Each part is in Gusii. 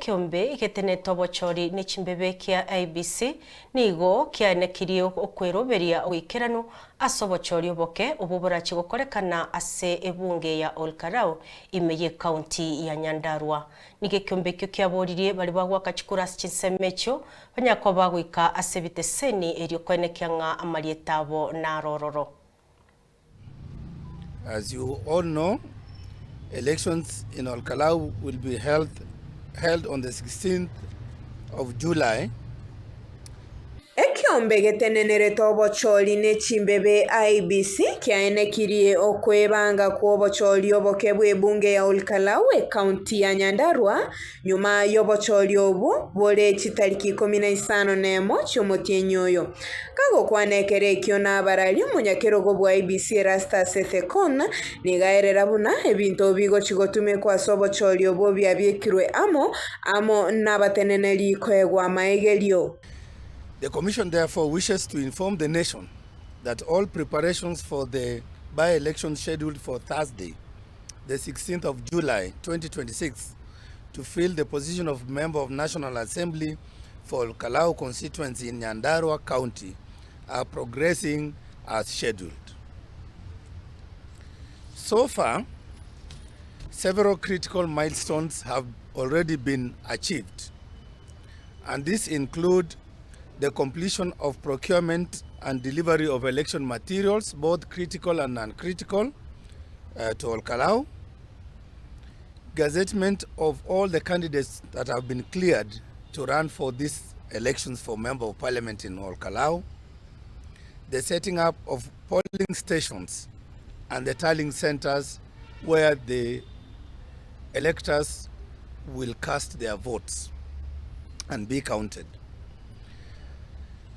Ekeombe getenete obochori ne chimbebe kia IEBC nigo kiaenekirie okweroberia ogoikeranu ase obochori oboke obwo borache gokorekana ase ebunge ya Olkalau ime y'ecounty ya Nyandarua. Nigo ekeombe ekio kiaboririe baria bagoaka chikura ase chinsemo echio banyare koba goika ase ebiteseni erio koenekia ng'a amarieta abo naro ororo. As you all know, elections in Olkalau will be held, held on the 16th of July. Ekeombe getenenerete obochori ne chimbebe IEBC kiaenekirie okwebanga kw'obochori oboke bw'ebunge ya Olkalau ekaunti ya Nyandarua Nyuma y'obochori obwo bore chitariki ikomi na isano nemo chi'omotienyi oyo. Kagokwana ekero ekio nabarari, omonyakerogo bwa IEBC Erastus Ethekon nigo aerera buna ebinto bigochi gotumekwa ase obochori obwo biabiekirwe amo amo nabateneneri koegwa amaegerio. The Commission therefore wishes to inform the nation that all preparations for the by-election scheduled for Thursday, the 16th of July 2026 to fill the position of Member of National Assembly for Kalau constituency in Nyandarua County are progressing as scheduled. So far, several critical milestones have already been achieved, and these include the completion of procurement and delivery of election materials, both critical and non-critical, to Olkalau, gazettement of all the candidates that have been cleared to run for these elections for Member of Parliament in Olkalau, the setting up of polling stations and the tallying centers where the electors will cast their votes and be counted.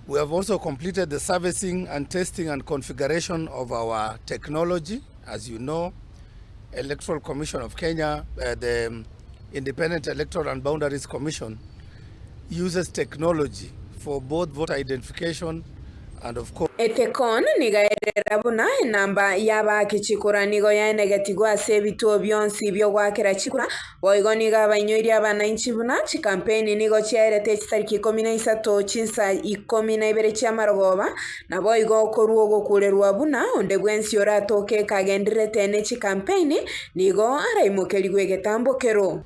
We have also completed the servicing and testing and configuration of our technology. As you know, Electoral Commission of Kenya, the Independent Electoral and Boundaries Commission, uses technology for both voter identification and of course Ethekon nigo aerera buna enamba y'abaaki chikura nigo yaenegetigwe ase ebituo bionsi bi'ogoakera chikura, Boigo nigo abainyoirie abanainchi buna chikampeni nigo chiaerete chitariki ikomi na isato chinsa ikomi na ibere chi'amarogoba, naboigo okorua ogokurerwa buna onde bwensi oratoke kagendererete ne chikampeni nigo araimokerigwe egetambokero.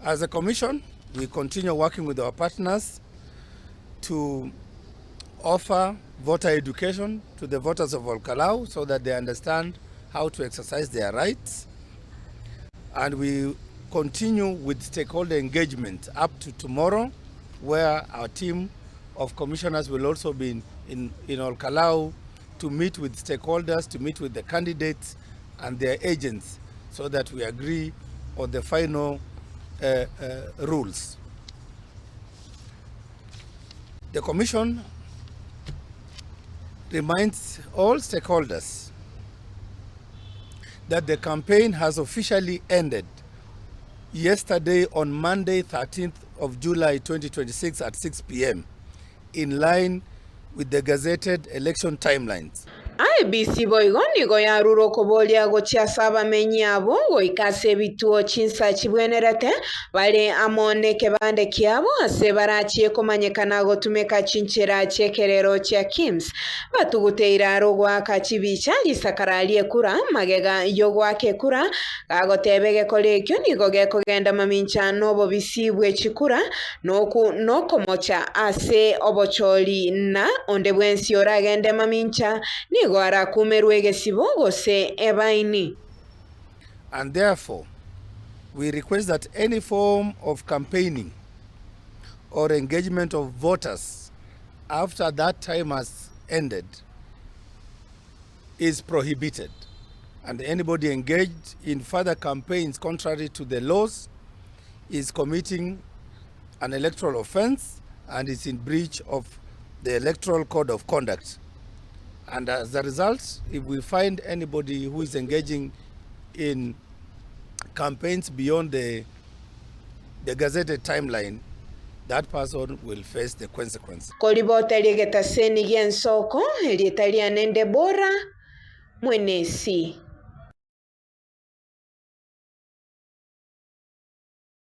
As a commission, we continue working with our partners to offer voter education to the voters of Olkalau so that they understand how to exercise their rights. And we continue with stakeholder engagement up to tomorrow, where our team of commissioners will also be in, in, in Olkalau to meet with stakeholders, to meet with the candidates and their agents so that we agree on the final rules. The Commission reminds all stakeholders that the campaign has officially ended yesterday on Monday, 13th of July 2026 at 6 p.m. in line with the gazetted election timelines. IEBC boigo nigo yarure okoboria gochia ase abamenyi abwo goika ase ebituo chinsa chibwenerete bare amo nekebande kiabo ase barachie komanyekana gotumeka chinchera chi'ekerero chia KIMS. Batuguteire are ogoaka chibicha risakara ri'ekura magega y'ogoaka ekura, gagoteba egekora ekio nigo gekogenda mamincha nobobisi bwe chikura, Noku nokomocha ase obochori, na onde bwensi oragende mamincha nigo arakumerwe egesibo gose ebaini. And therefore we request that any form of campaigning or engagement of voters after that time has ended is prohibited and anybody engaged in further campaigns contrary to the laws is committing an electoral offense and is in breach of the electoral code of conduct. And as a result, if we find anybody who is engaging in campaigns beyond the, the gazetted timeline, that person will face the consequence. Koribota ri'egetaseni gi'ensoko, erieta riane Debora Mwenesi.